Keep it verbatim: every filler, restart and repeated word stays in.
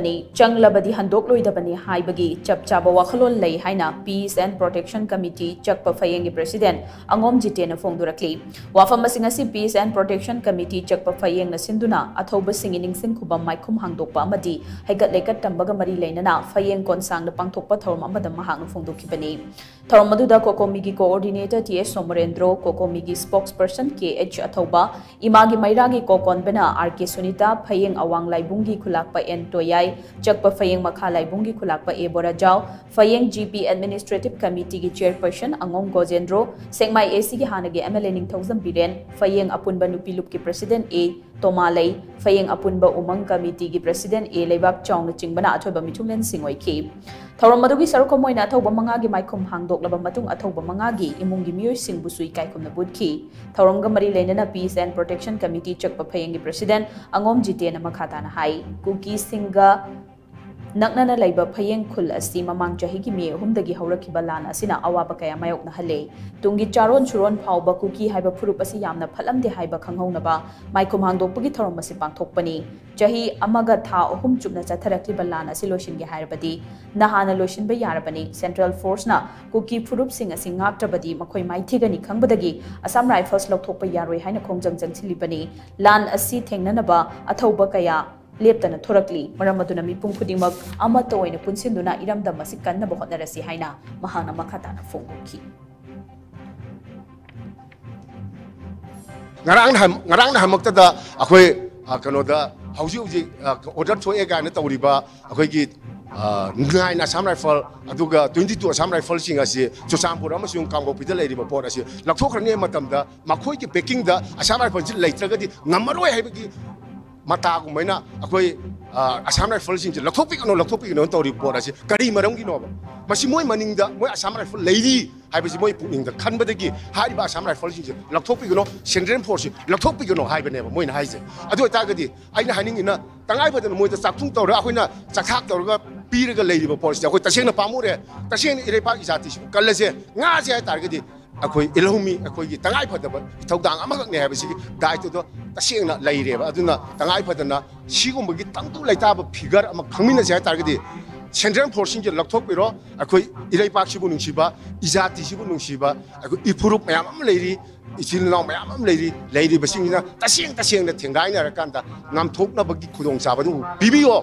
ꯆꯪꯂꯕꯗꯤ ꯍꯟꯗꯣꯛꯂꯣꯏꯗꯕꯅꯤ ꯍꯥꯏꯕꯒꯤ ꯆꯞ ꯆꯥꯕ ꯋꯥꯈꯜꯂꯣꯟ ꯂꯩ ꯍꯥꯏꯅ Peace and Protection Committee ꯆꯛꯄ ꯐꯌꯦꯡꯒꯤ President ꯑꯉꯣꯝ ꯖꯤꯇꯦꯟꯅ ꯐꯣꯡꯗꯣꯔꯛꯂꯤ꯫ ꯋꯥꯐꯝ ꯑꯁꯤ ꯉꯁꯤ Peace and Protection Committee ꯆꯛꯄ ꯐꯌꯦꯡꯅ ꯁꯤꯟꯗꯨꯅ ꯑꯊꯧꯕꯁꯤꯡꯒꯤ ꯅꯤꯡꯁꯤꯡ ꯈꯨꯕꯝ ꯃꯥꯏꯈꯨꯝ ꯍꯥꯡꯗꯣꯛꯄ ꯑꯃꯗꯤ ꯍꯩꯀꯠ ꯂꯩꯀꯠ ꯇꯝꯕꯒ ꯃꯔꯤ ꯂꯩꯅꯅ ꯐꯌꯦꯡ ꯀꯣꯟꯁꯥꯡꯗ ꯄꯥꯡꯊꯣꯛꯄ ꯊꯧꯔꯝ ꯑꯃꯗ ꯃꯍꯥꯛꯅ ꯐꯣꯡꯗꯣꯛꯈꯤꯕꯅꯤ꯫ ꯊꯧꯔꯝ ꯑꯗꯨꯗ ꯀꯣꯀꯣꯃꯤꯒꯤ Coordinator ꯇꯤ ꯑꯦꯁ ꯁꯣꯃꯔꯦꯟꯗ꯭ꯔꯣ, ꯀꯣꯀꯣꯃꯤꯒꯤ Spokesperson ꯀꯦ ꯑꯩꯆ ꯑꯊꯧꯕ, ꯏꯃꯥꯒꯤ ꯃꯩꯔꯥꯒꯤ ꯀꯣꯀꯣꯟꯕꯅ ꯑꯥꯔ ꯀꯦ ꯁꯨꯅꯤꯇꯥ, ꯐꯌꯦꯡ ꯑꯋꯥꯡ ꯂꯥꯏꯕꯨꯡꯒꯤ ꯈꯨꯂꯥꯛꯄ ꯑꯦꯟ ꯇꯣꯌꯥꯏ, ꯆꯛꯄ ꯐꯌꯦꯡ ꯃꯈꯥ ꯂꯥꯏꯕꯨꯡꯒꯤ ꯈꯨꯂꯥꯛꯄ ꯑꯦ ꯕꯣꯔꯥꯖꯥꯎ, ꯐꯌꯦꯡ ꯖꯤ ꯄꯤ Administrative Committee ꯒꯤ Chairperson ꯑꯉꯣꯝ ꯒꯣꯖꯦꯟꯗ꯭ꯔꯣ, ꯁꯦꯛꯃꯥꯏ ꯑꯦ ꯁꯤ ꯒꯤ ꯍꯥꯟꯅꯒꯤ ꯑꯦꯝ ꯑꯦꯜ ꯑꯦ ꯅꯤꯡꯊꯧꯖꯝ ꯕꯤꯔꯦꯟ, ꯐꯌꯦꯡ ꯑꯄꯨꯟꯕ ꯅꯨꯄꯤ ꯂꯨꯞꯀꯤ President ꯑꯦ ꯇꯣꯃꯥꯂꯩ, ꯐꯌꯦꯡ ꯑꯄꯨꯟꯕ ꯎꯃꯪ Committee ꯒꯤ President ꯑꯦ ꯂꯩꯕꯥꯛ ꯆꯥꯎꯅꯆꯤꯡꯕꯅ ꯑꯊꯣꯏꯕ ꯃꯤꯊꯨꯡꯂꯦꯟꯁꯤꯡ ꯑꯣꯏꯈꯤ꯫ ꯊꯧꯔꯝ ꯑꯗꯨꯒꯤ ꯁꯔꯨꯛ ꯑꯃ ꯑꯣꯏꯅ ꯑꯊꯧꯕ ꯃꯉꯥꯒꯤ ꯃꯥꯏꯈꯨꯝ ꯍꯥꯡꯗꯣꯛꯂꯕ ꯃꯇꯨꯡ ꯑꯊꯧꯕ ꯃꯉꯥꯒꯤ ꯏꯃꯨꯡꯒꯤ ꯃꯤꯑꯣꯏꯁꯤꯡꯕꯨꯁꯨ ꯏꯀꯥꯏ ꯈꯨꯝꯅꯕ ꯎꯠꯈꯤ꯫ ꯊꯧꯔꯝꯒ ꯃꯔꯤ ꯂꯩꯅꯅ Peace and Protection Committee ꯆꯛꯄ ꯐꯌꯦꯡꯒꯤ President ꯑꯉꯣꯝ ꯖꯤꯇꯦꯟꯅ ꯃꯈꯥ ꯇꯥꯅ ꯍꯥꯏ, ꯀꯨꯀꯤꯁꯤꯡꯒ ꯅꯛꯅꯅ ꯂꯩꯕ ꯐꯌꯦꯡ ꯈꯨꯜ ꯑꯁꯤ ꯃꯃꯥꯡ ꯆꯍꯤꯒꯤ ꯃꯦ ꯑꯍꯨꯝꯗꯒꯤ ꯍꯧꯔꯛꯈꯤꯕ ꯂꯥꯟ ꯑꯁꯤꯅ ꯑꯋꯥꯕ ꯀꯌꯥ ꯃꯥꯌꯣꯛꯅꯍꯜꯂꯦ꯫ ꯇꯨꯡꯒꯤ ꯆꯥꯔꯣꯟ ꯁꯨꯔꯣꯟ ꯐꯥꯎꯕ ꯀꯨꯀꯤ ꯍꯥꯏꯕ ꯐꯨꯔꯨꯞ ꯑꯁꯤ ꯌꯥꯝꯅ ꯐꯠꯂꯝꯗꯦ ꯍꯥꯏꯕ ꯈꯪꯍꯧꯅꯕ ꯃꯥꯏꯈꯨꯝ ꯍꯥꯡꯗꯣꯛꯄꯒꯤ ꯊꯧꯔꯝ ꯑꯁꯤ ꯄꯥꯡꯊꯣꯛꯄꯅꯤ꯫ ꯆꯍꯤ ꯑꯃꯒ ꯊꯥ ꯑꯍꯨꯝ ꯆꯨꯞꯅ ꯆꯠꯊꯔꯛꯂꯤꯕ ꯂꯥꯟ ꯑꯁꯤ ꯂꯣꯏꯁꯤꯟꯒꯦ ꯍꯥꯏꯔꯕꯗꯤ ꯅꯍꯥꯟꯅ ꯂꯣꯏꯁꯤꯟꯕ ꯌꯥꯔꯕꯅꯤ꯫ Central Force ꯅ ꯀꯨꯀꯤ ꯐꯨꯔꯨꯞꯁꯤꯡ ꯑꯁꯤ ꯉꯥꯛꯇ꯭ꯔꯕꯗꯤ ꯃꯈꯣꯏ ꯃꯥꯏꯊꯤꯒꯅꯤ ꯈꯪꯕꯗꯒꯤ Assam Rifles ꯂꯧꯊꯣꯛꯄ ꯌꯥꯔꯣꯏ ꯍꯥꯏꯅ ꯈꯣꯡꯖꯪ ꯆꯪꯁꯤꯜꯂꯤꯕꯅꯤ꯫ ꯂꯥꯟ ꯑꯁꯤ ꯊꯦꯡꯅꯅꯕ ꯑꯊꯧꯕ ꯀꯌꯥ ꯂꯦꯞꯇꯅ ꯊꯣꯔꯛꯂꯤ꯫ ꯃꯔꯝ ꯑꯗꯨꯅ ꯃꯤꯄꯨꯝ ꯈꯨꯗꯤꯡꯃꯛ ꯑꯃꯠꯇ ꯑꯣꯏꯅ ꯄꯨꯟꯁꯤꯟꯗꯨꯅ ꯏꯔꯝꯗꯝ ꯑꯁꯤ ꯀꯟꯅꯕ ꯍꯣꯠꯅꯔꯁꯤ ꯍꯥꯏꯅ ꯃꯍꯥꯛꯅ ꯃꯈꯥ ꯇꯥꯅ ꯐꯣꯡꯗꯣꯛꯈꯤ꯫ ꯉꯔꯥꯡ ꯅꯍꯥꯟ-, ꯉꯔꯥꯡ ꯅꯍꯥꯟꯃꯛꯇꯗ ꯑꯩꯈꯣꯏ, ꯑ, ꯀꯩꯅꯣꯗ ꯍꯧꯖꯤꯛ ꯍꯧꯖꯤꯛ, ꯑ, order ꯊꯣꯛꯑꯦ ꯀꯥꯏꯅ ꯇꯧꯔꯤꯕ ꯑꯩꯈꯣꯏꯒꯤ, ꯑ, nine Assam Rifle ꯑꯗꯨꯒ twenty two Assam Rifle ꯁꯤꯡ ꯑꯁꯤ ꯆꯨꯔꯆꯥꯟꯄꯨꯔ ꯑꯃꯁꯨꯡ ꯀꯥꯡꯄꯣꯛꯄꯤꯗ ꯂꯩꯔꯤꯕ ꯄꯣꯠ ꯑꯁꯤ ꯂꯧꯊꯣꯛꯈ꯭ꯔꯅꯤ ꯍꯥꯏꯕ ꯃꯇꯝꯗ ꯃꯈꯣꯏꯒꯤ backing ꯗ Assam Rifle ꯁꯤ ꯂꯩꯇ꯭ꯔꯒꯗꯤ ꯉꯝꯃꯔꯣꯏ ꯍꯥꯏꯕꯒꯤ ꯃꯇꯥꯒꯨꯝꯕ ꯑꯩꯅ ꯑꯩꯈꯣꯏ, ꯑ, Assam Rifle ꯁꯤꯡꯁꯦ ꯂꯧꯊꯣꯛꯄꯤꯒꯅꯨ, ꯂꯧꯊꯣꯛꯄꯤꯒꯅꯨ ꯇꯧꯔꯤꯕ ꯄꯣꯠ ꯑꯁꯤ ꯀꯔꯤ ꯃꯔꯝꯒꯤꯅꯣꯕ? ꯃꯁꯤ ꯃꯣꯏ ꯃꯅꯤꯡꯗ ꯃꯣꯏ Assam Rifle ꯂꯩꯔꯤ ꯍꯥꯏꯕꯁꯤ ꯃꯣꯏ ꯄꯨꯛꯅꯤꯡꯗ ꯈꯟꯕꯗꯒꯤ ꯍꯥꯏꯔꯤꯕ Assam Rifle ꯁꯤꯡꯁꯦ ꯂꯧꯊꯣꯛꯄꯤꯒꯅꯨ, Central Force ꯁꯤ ꯂꯧꯊꯣꯛꯄꯤꯒꯅꯨ ꯍꯥꯏꯕꯅꯦꯕ ꯃꯣꯏꯅ ꯍꯥꯏꯁꯦ꯫ ꯑꯗꯨ ꯑꯣꯏꯇꯥꯔꯒꯗꯤ ꯑꯩꯅ ꯍꯥꯏꯅꯤꯡꯉꯤꯅ ꯇꯉꯥꯏ ꯐꯗꯅ ꯃꯣꯏꯗ ꯆꯥꯛꯊꯨꯡ ꯇꯧꯔꯒ ꯑꯩꯈꯣꯏꯅ ꯆꯥꯛꯊꯥꯛ ꯇꯧꯔꯒ ꯄꯤꯔꯒ ꯂꯩꯔꯤꯕ ꯄꯣꯠꯁꯤꯗꯤ ꯑꯩꯈꯣꯏ ꯇꯁꯦꯡꯅ ꯄꯥꯝꯃꯨꯔꯦ꯫ ꯇꯁꯦꯡꯅ ꯏꯔꯩꯄꯥꯛ ꯏꯖꯥꯇꯤꯁꯤꯕꯨ ꯀꯜꯂꯁꯦ, ꯉꯥꯁꯦ ꯍꯥꯏ ꯇꯥꯔꯒꯗꯤ ꯑꯩꯈꯣꯏ ꯏꯜꯍꯧꯃꯤ ꯑꯩꯈꯣꯏꯒꯤ ꯇꯉꯥꯏ ꯐꯗꯕ ꯏꯊꯧꯗꯥꯡ ꯑꯃꯈꯛꯅꯦ ꯍꯥꯏꯕꯁꯤꯒꯤ ꯗꯥꯏꯇꯗꯣ ꯇꯁꯦꯡꯅ ꯂꯩꯔꯦꯕ꯫ ꯑꯗꯨꯅ ꯇꯉꯥꯏ ꯐꯗꯅ ꯁꯤꯒꯨꯝꯕꯒꯤ ꯇꯪꯗꯨ ꯂꯩꯇꯥꯕ ꯐꯤꯒꯔ ꯑꯃ ꯈꯪꯃꯤꯟꯅꯁꯦ ꯍꯥꯏ ꯇꯥꯔꯒꯗꯤ, ꯁꯦꯟꯇ꯭ꯔꯦꯜ ꯐꯣꯔꯁꯁꯤꯡꯁꯦ ꯂꯧꯊꯣꯛꯄꯤꯔꯣ꯫ ꯑꯩꯈꯣꯏ ꯏꯔꯩꯄꯥꯛꯁꯤꯕꯨ ꯅꯨꯡꯁꯤꯕ, ꯏꯖꯥꯇꯤꯁꯤꯕꯨ ꯅꯨꯡꯁꯤꯕ, ꯑꯩꯈꯣꯏ ꯏꯐꯨꯔꯨꯞ ꯃꯌꯥꯝ ꯑꯃ ꯂꯩꯔꯤ, ꯏꯆꯤꯜ ꯏꯅꯥꯎ ꯃꯌꯥꯝ ꯑꯃ ꯂꯩꯔꯤ꯫ ꯂꯩꯔꯤꯕꯁꯤꯡꯁꯤꯅ ꯇꯁꯦꯡ ꯇꯁꯦꯡꯅ ꯊꯦꯡꯒꯥꯏꯅꯔꯀꯥꯟꯗ ꯉꯥꯝꯊꯣꯛꯅꯕꯒꯤ ꯈꯨꯗꯣꯡꯆꯥꯕꯗꯨ ꯄꯤꯕꯤꯌꯣ꯫